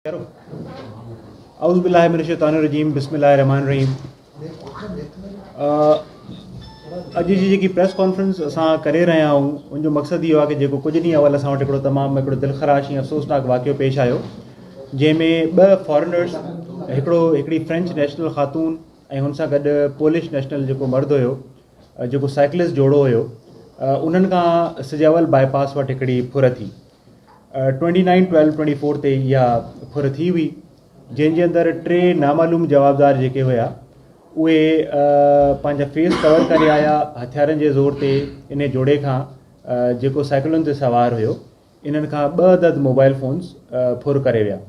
اعوذ بالله من الشيطان الرجيم بسم الله الرحمن الرحيم اڄ جي جيڪي پريس ڪانفرنس اسان ڪري رهيا آهيون ان جو مقصد اهو آهي ڪه جيڪو ڪجهه ڏينهن اول اسان وٽ هڪڙو تمام هڪڙو دلخراش ۽ افسوسناڪ واقعو پيش آيو جنهن ۾ ٻه فارنرس هڪڙو هڪڙي فرينچ نيشنل خاتون ۽ هن سان گڏ پولش نيشنل جيڪو مرد هيو جيڪو سائيڪلسٽ جوڙو هيو انهن کان سجاول باء پاس وٽ هڪڙي ڦر ٿي twenty nine twelve twenty four تي اها ڦر ٿي هئي جنهن جي اندر ٽي نامعلوم جوابدار جيڪي هيا اهي پنهنجا فيس ڪور ڪري آيا هٿيارن جي زور تي ان جوڙي کان جيڪو سائيڪلن تي سوار هيو انهن کان ٻه عدد موبائل فونز ڦر ڪري ويا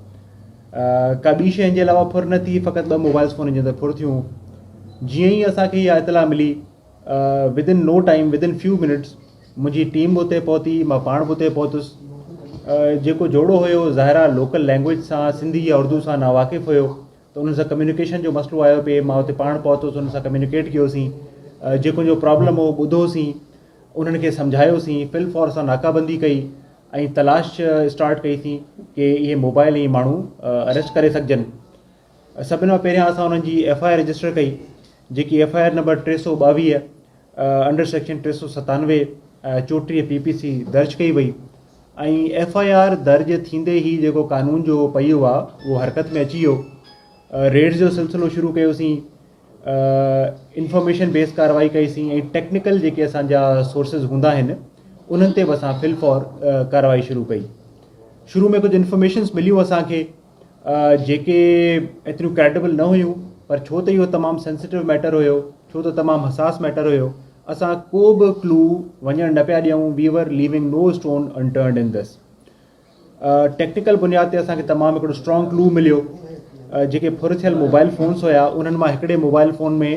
ڪا ٻي شيء جي علاوه ڦر نه ٿي فقط ٻه موبائل فون جي اندر ڦر ٿيون جيئن ئي اسانکي اها اطلاع ملي within no time within few minutes منهنجي ٽيم به اتي پهتي مان پاڻ به اتي پهتس جيڪو جوڙو هيو ظاهر آهي لوڪل لينگويج سان سنڌي يا اردو سان ناواقف هيو ته انهن سان ڪميونيڪيشن جو مسئلو آيو پئي مان اتي پاڻ پهتس انهن سان ڪميونيڪيٽ ڪيوسين جيڪو جو پرابلم هو ٻڌوسين انهن کي سمجهايوسين فل فور سان ناڪابندي ڪئي ۽ تلاش اسٽارٽ ڪئيسين ڪي اهي موبائل ۽ ماڻهو اريسٽ ڪري سگهجن سڀني کان پهريان اسان انهن جي ايف I R register ڪئي جيڪي F I R number 322 under section 397 34 P P C درج ڪئي وئي ۽ ايف I R درج ٿيندي ئي جيڪو قانون جو پهيو آهي اهو حرڪت ۾ اچي ويو ريڊز جو سلسلو شروع ڪيوسين انفارميشن بيس ڪارروائي ڪئيسين ۽ ٽيڪنيڪل جيڪي اسان جا سورسز هوندا آهن انهن تي به اسان فل فور ڪارروائي شروع ڪئي شروع ۾ ڪجهه انفارميشنس مليون اسان کي جيڪي ايتريون ڪريڊبل نه هيون پر ڇو ته اهو تمام سينسيٽو ميٽر هيو ڇو ته تمام حساس ميٽر هيو اسان ڪو به ڪلو وڃڻ نه پيا ڏيون we were leaving no stone unturned in this technical بنياد تي اسان کي تمام هڪڙو اسٽرانگ ڪلو مليو جيڪي ڦر ٿيل موبائل فونس هيا انهن مان هڪڙي موبائل فون ۾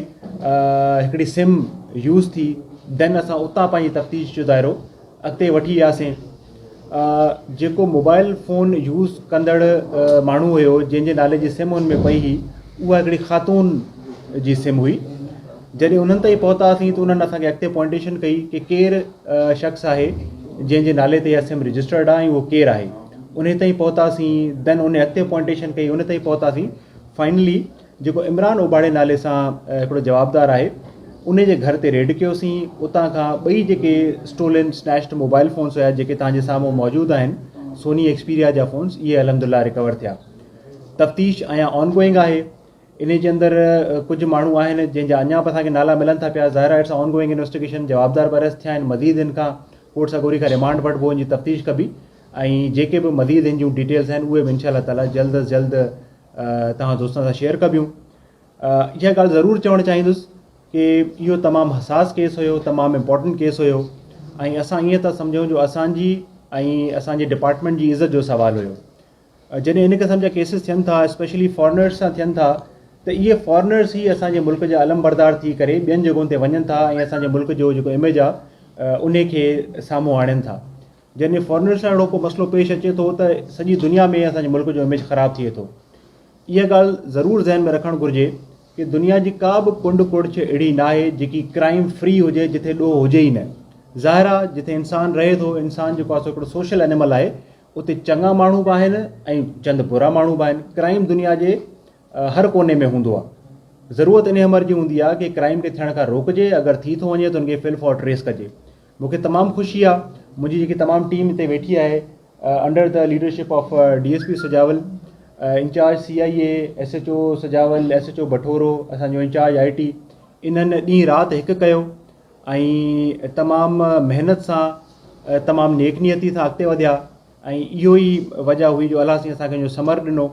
هڪڙي سم يوز ٿي دين اسان اتان پنهنجي تفتيش جو دائرو اڳتي وٺي وياسين جيڪو موبائل فون يوز ڪندڙ ماڻهو هيو جنهن جي نالي جي سم ان ۾ پئي هئي اها هڪڙي خاتون جي سم هئي جڏهن انهن تائين پهتاسين ته انهن اسانکي اڳتي پوائنٽيشن ڪئي ڪي ڪير شخص آهي جنهن جي نالي تي اها سم رجسٽرڊ آهي ۽ اهو ڪير آهي ان تائين پهتاسين دين ان اڳتي پوائنٽيشن ڪئي ان تائين پهتاسين فائنلي جيڪو عمران اوڀاڙي نالي سان هڪڙو جوابدار آهي ان جي گهر تي ريڊ ڪيوسين اتان کان ٻئي جيڪي اسٽولن سنيچڊ موبائل فونس هيا جيڪي توهان جي سامهون موجود آهن سوني ايڪسپيريا جا فونس اهي الحمد لله ريڪور ٿيا تفتيش اڃا آن گوئنگ آهي ان جي اندر ڪجهه ماڻهو آهن جنهن جا اڃا به اسان کي نالا ملن ٿا پيا ظاهر آهي it's on going investigation جوابدار به اريسٽ ٿيا آهن مزيد ان کان ڪورٽ سڳوري کان ريمانڊ وٺبو ان جي تفتيش ڪبي ۽ جيڪي به مزيد ان جون ڊيٽيلس آهن اهي به انشاء الله تعالي جلد از جلد توهان دوستن سان شيئر ڪبيون. اها ڳالهه ضرور چوڻ چاهيندس ڪي اهو تمام حساس ڪيس هيو تمام امپورٽنٽ ڪيس هيو ۽ اسان ائين ٿا سمجهون جو اسان جي ۽ اسان جي ڊپارٽمينٽ جي عزت جو سوال هيو جڏهن ان قسم جا ڪيسز ٿين ٿا اسپيشلي فارنرس سان ٿين ٿا ته اهي فارنرس ئي اسان جي ملڪ جا علم بردار ٿي ڪري ٻين جڳهن تي وڃن ٿا ۽ اسان جي ملڪ جو جيڪو اميج آهي ان کي سامهون آڻين ٿا جڏهن فارنر سان اهڙو ڪو مسئلو پيش اچي ٿو ته سڄي دنيا ۾ اسان جي ملڪ جو اميج خراب ٿئي ٿو. اها ڳالهه ضرور ذهن ۾ رکڻ گهرجي ڪي دنيا جي ڪا به ڪنڊ ڪڙڇ اهڙي ناهي جيڪي ڪرائيم فري هجي جتي ڏوهه هجي ئي نه. ظاهر آ جتي انسان رهي ٿو انسان جيڪو آ سو هڪڙو سوشل اينيمل آهي اتي چڱا ماڻهو به آهن ۽ چند برا ماڻهو به آهن. ڪرائيم دنيا جي هر ڪوني ۾ هوندو آ. ضرورت انهي امر جي هوندي آ ڪي ڪرائيم کي ٿيڻ کان روڪجي اگر ٿي ٿو وڃي ته ان کي فل فور ٽريس ڪجي. مون کي تمام خوشي آ منهنجي جيڪي تمام ٽيم هتي ويٺي آهي under the leadership of D S P Sujawal incharge C I A S H O Sujawal S H O Bathoro اسان جو انچارج I ٽي انهن ڏينهن رات هڪ ڪيو ۽ تمام محنت سان تمام نيڪ نيتي سان اڳتي وڌيا ۽ اهو ئي وجه هئي جو الله سائين اسان کي جو ثمر ڏنو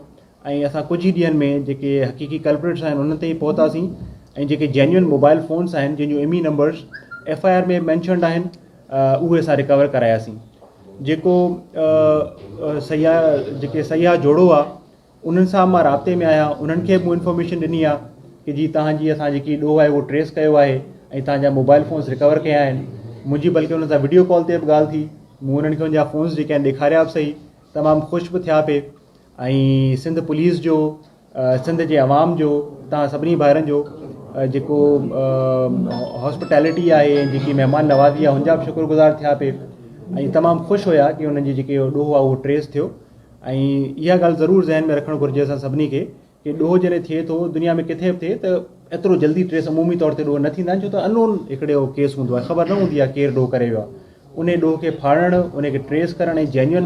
۽ اسان ڪجهه ئي ڏينهن ۾ جيڪي حقيقي ڪلپريٽس آهن انهن تائين پهتاسين ۽ جيڪي جينيون موبائل فونس آهن جن جون IMEI numbers F I R ۾ mentioned آهن اهي اسان رڪور ڪراياسين جيڪو سياح جيڪي سياح جوڙو آهي انهن سان مان رابطي ۾ آهيان انهن کي به مون انفارميشن ڏني آهي ڪي جي تهان جي اسان جيڪي ڏوهه آهي اهو ٽريس ڪيو آهي ۽ تهان جا موبائل فونس رڪور ڪيا آهن منهنجي بلڪه انهن سان وڊيو ڪال تي به ڳالهه ٿي مون انهن کي ان جا فونس جيڪي آهن ڏيکاريا به سهي تمام خوش به ٿيا پي ۽ سنڌ پوليس جو سنڌ جي عوام جو توهان سڀني ڀائرن جو جيڪو هاسپيٽلٽي آهي ۽ جيڪي مهمان نوازي آهي ان جا به شڪر گذار ٿيا پي ۽ تمام خوش هيا ڪي انهن جي جيڪي ڏوهه آهي اهو ٽريس ٿيو. ۽ اها ڳالهه ضرور ذهن ۾ رکڻ گهرجي اسان سڀني کي ڪي ڏوهه جڏهن ٿئي ٿو دنيا ۾ ڪٿي به ٿئي ته ايترو جلدي ٽريس عمومي طور تي ڏوهه نه ٿيندا آهن ڇو ته انون هڪڙو ڪيس هوندو آهي خبر نه هوندي آهي ڪير ڏوهه ڪري ويو آهي انهي ڏوهه کي ڦاڙڻ انهي کي ٽريس ڪرڻ ۽ جينيون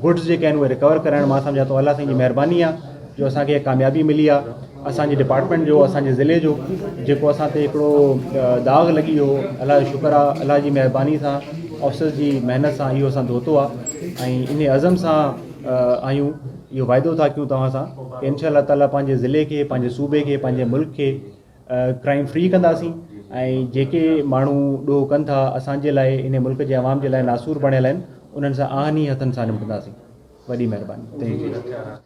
گڊز جيڪي آهن اهي رڪور ڪرائڻ مان سمجهان ٿو الله سائين جي مهرباني آهي جو اسان کي ڪاميابي ملي آهي اسان جي ڊپارٽمينٽ جو اسان جي ضلعي جو جيڪو اسان تي هڪڙو داغ لڳي ويو هو الله جو شڪر آهي الله جي مهرباني سان آفيسرز جي محنت سان اهو اسان ڌوتو آهي ۽ انهي عزم سان آهيون اهو واعدو ٿا ڪيون توهان سان ته انشاء الله تعالي پنهنجي ضلعي کي پنهنجي صوبي کي پنهنجي ملڪ کي ڪرائم فري ڪنداسين ۽ جيڪي ماڻهو ڏوهه ڪن ٿا اسان جي لاء ان ملڪ جي عوام جي لاء ناسور بڻيل آهن انهن سان آهني هٿن سان نمٽنداسين وڏي مهرباني thank you.